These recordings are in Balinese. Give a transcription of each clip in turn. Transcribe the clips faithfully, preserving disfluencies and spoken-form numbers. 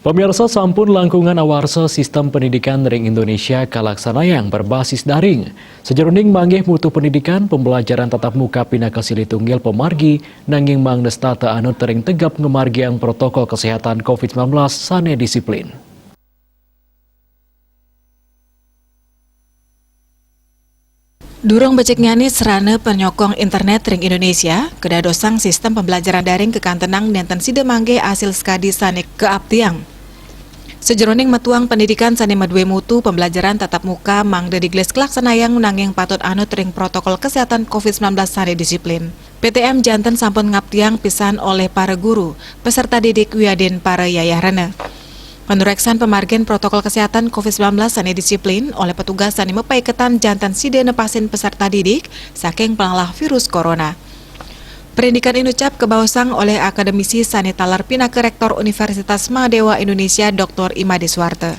Pemirsa, sampun langkungan awarsa sistem pendidikan ring Indonesia kalaksanayang berbasis daring. Sajeroning manggih mutu pendidikan, pembelajaran tatap muka pinaka silih tunggil pamargi, nanging mangda setata anut ring tegep ngamargiang protokol kesehatan covid sembilan belas sane disiplin. Durung beciknyane sarana panyokong internet ring Indonesia, kadadosang sistem pembelajaran daring kakantenang nenten sida manggih asil sakadi sane kaaptiang. Sajeroning metuang pendidikan sane madue mutu, pembelajaran tatap muka mangda digelis kalaksanayang nanging patut anut ring protokol kesehatan covid sembilan belas sane disiplin. P T M janten sampun ngaptiang pisan olih para guru, peserta didik wiadin para yayahrana. Panureksan pamargin protokol kesehatan covid sembilan belas sane disiplin olih petugas sane mapaiketan janten sida nepasin peserta didik saking panglalah virus corona. Prindikan inucap kabaosang olih akademisi sane taler pinaka Rektor Universitas Mahadewa Indonesia, Doktor Imade Suwarta.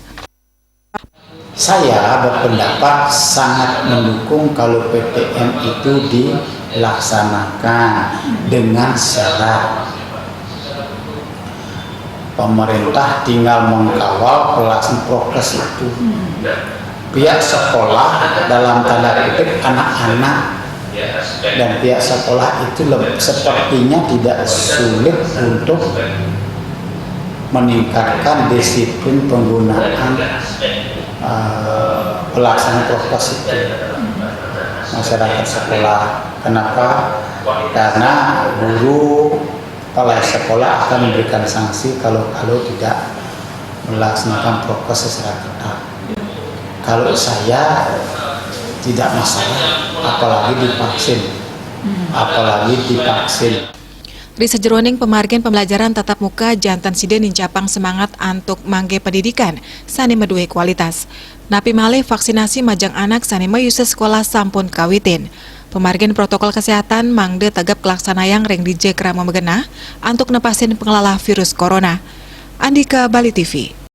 Saya berpendapat sangat mendukung kalau P T M itu dilaksanakan dengan syarat. Pemerintah tinggal mengkawal pelaksanaan prokes itu. Pihak sekolah, dalam tanda kutip, anak-anak dan pihak sekolah itu leb- sepertinya tidak sulit untuk meningkatkan disiplin penggunaan eh, pelaksanaan prokes itu, masyarakat sekolah. Kenapa? Karena guru, kepala sekolah akan memberikan sanksi kalau-kalau tidak melaksanakan prokes secara ketat. Kalau saya tidak masalah, apalagi divaksin, apalagi divaksin. Ri sajeroning pamargin pembelajaran tatap muka, janten sida nincapang semangat antuk manggih pendidikan sane madue kualitas. Napi malih vaksinasi majeng anak sane mayusa sekolah sampun kawitin. Pamargin protokol kesehatan mangda tegep kalaksanayang ring dija krama magenah antuk nepasin panglalah virus corona. Andika, Bali T V.